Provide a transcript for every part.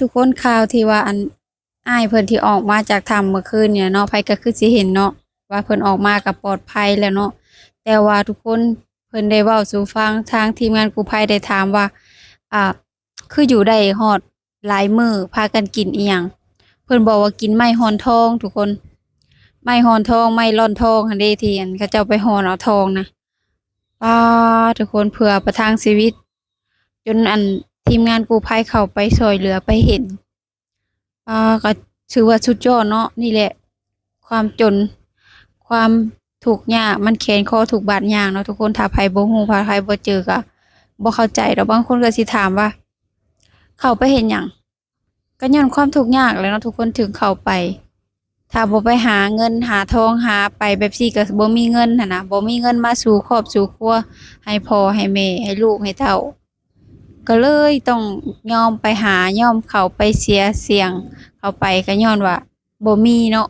ທຸກຄົນ ຂ່າວທີ່ວ່າອັນ ອ້າຍເພິ່ນທີ່ອອກມາຈາກຖ້ຳເມື່ອຄືນນີ້ເນາະ ໃຜກໍຄືຊິເຫັນເນາະ ວ່າເພິ່ນອອກມາກໍປອດໄພແລ້ວເນາະ. ແຕ່ວ່າທຸກຄົນ ເພິ່ນໄດ້ເວົ້າສູ່ຟັງ ທາງທີມງານກູ້ໄພໄດ້ຖາມວ່າ ອ່າ ຄືຢູ່ໄດ້ຮອດຫຼາຍມື້ ພາກັນກິນອີ່ຫຍັງ? ເພິ່ນບອກວ່າກິນໄມ້ຮ່ອນທອງທຸກຄົນ ໄມ້ຮ່ອນທອງ ໄມ້ລ່ອນທອງຫັ້ນເດ້ ທີ່ອັນເຂົາເຈົ້າໄປຮ່ອນເອົາທອງນະ. ປາດ ທຸກຄົນ ເພື່ອປະທັງຊີວິດ ຈົນອັນທີມງານກູ້ໄພເຂົ້າໄປຊ່ອຍເຫຼືອໄປເຫັນ ປາດ ກໍຖືວ່າສຸດຍອດເນາະ. ນີ້ແຫຼະ ຄວາມຈົນ ຄວາມທຸກຍາກ ມັນແຂນຄໍທຸກບາດຍ່າງເນາະທຸກຄົນ. ຖ້າໃຜບໍ່ຮູ້ ຖ້າໃຜບໍ່ເຈີ ກໍບໍ່ເຂົ້າໃຈດອກ. ບາງຄົນກໍຊິຖາມວ່າ ເຂົ້າໄປເຮັດຫຍັງ? ກໍຍ້ອນຄວາມທຸກຍາກແຫຼະເນາະທຸກຄົນ ເຖິງເຂົ້າໄປ. ຖ້າບໍ່ໄປຫາເງິນຫາທອງ ຫາໄປແບບຊີ້ກໍບໍ່ມີເງິນຫັ້ນນະ ບໍ່ມີເງິນມາສູ່ຄອບສູ່ຄົວ ໃຫ້ພໍ່ໃຫ້ແມ່ ໃຫ້ລູກໃຫ້ເຕົ້າ ກໍເລີຍຕ້ອງຍອມໄປຫາ ຍອມເຂົ້າໄປເສຍສ່ຽງເຂົ້າໄປ ກໍຍ້ອນວ່າບໍ່ມີເນາະ.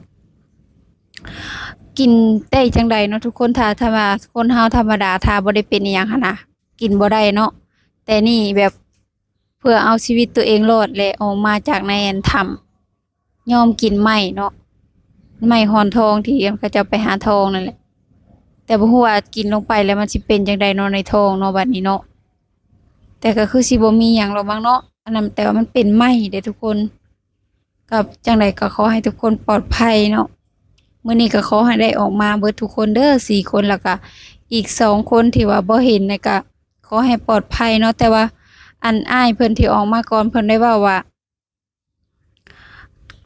ກິນໄດ້ຈັ່ງໃດເນາະທຸກຄົນ ຖ້າ ຖ້າວ່າຄົນເຮົາທຳມະດາ ຖ້າບໍ່ໄດ້ເປັນອີ່ຫຍັງຫັ້ນນະ ກິນບໍ່ໄດ້ເນາະ. ແຕ່ນີ້ແບບ ເພື່ອເອົາຊີວິດຕົວເອງລອດ ແລະ ອອກມາຈາກໃນອັນຖ້ຳ ຍອມກິນໄມ້ເນາະ ໄມ້ຮ່ອນທອງທີ່ເຂົາເຈົ້າໄປຫາທອງນັ້ນແຫຼະ. ແຕ່ບໍ່ຮູ້ວ່າກິນລົງໄປແລ້ວມັນຊິເປັນຈັ່ງໃດເນາະໃນທ້ອງເນາະ ບັດນີ້ເນາະ. ແຕ່ກໍຄືຊິບໍ່ມີຫຍັງດອກມັ້ງເນາະ ອັນນັ້ນ ແຕ່ວ່າມັນເປັນໄມ້ເດ້ທຸກຄົນ. ກໍຈັ່ງໃດກໍຂໍໃຫ້ທຸກຄົນປອດໄພເນາະ. ມື້ນີ້ກໍຂໍໃຫ້ໄດ້ອອກມາເບິດທຸກຄົນເດີ ສີ່ຄົນ ແລ້ວກໍອີກສອງຄົນທີ່ວ່າບໍ່ເຫັນນະ ກໍຂໍໃຫ້ປອດໄພເນາະ. ແຕ່ວ່າອັນອ້າຍເພິ່ນທີ່ອອກມາກ່ອນ ເພິ່ນໄດ້ເວົ້າວ່າ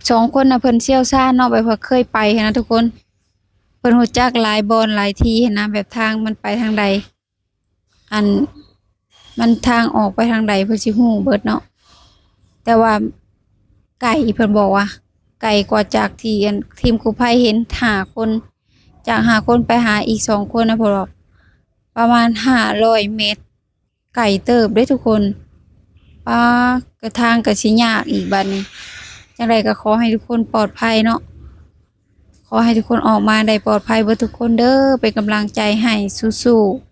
ສອງຄົນນະ ເພິ່ນຊ່ຽວຊານເນາະ ແບບວ່າເຄີຍໄປຫັ້ນນະທຸກຄົນ. ເພິ່ນຮູ້ຈັກຫຼາຍບ່ອນຫຼາຍທີ່ຫັ້ນນະ ແບບທາງມັນໄປທາງໃດ ອັນ ມັນທາງອອກໄປທາງໃດ ເພິ່ນຊິຮູ້ເບິດເນາະ. ແຕ່ວ່າໄກ ເພິ່ນບອກວ່າໄກກວ່າຈາກທີ່ອັນທີມກູ້ໄພເຫັນ ຫ້າຄົນ ຈາກຫ້າຄົນໄປຫາອີກສອງຄົນນະ ເພິ່ນບອກປະມານຫ້າຮ້ອຍແມັດ ໄກເຕີບເດ້ທຸກຄົນ. ປາ ກະທາງກະຊິຍາກອີກບັດນີ້. ຈັ່ງໃດກໍຂໍໃຫ້ທຸກຄົນປອດໄພເນາະ ຂໍໃຫ້ທຸກຄົນອອກມາໄດ້ປອດໄພເບິດທຸກຄົນເດີ ເປັນກຳລັງໃຈໃຫ້ ສູ້ໆ.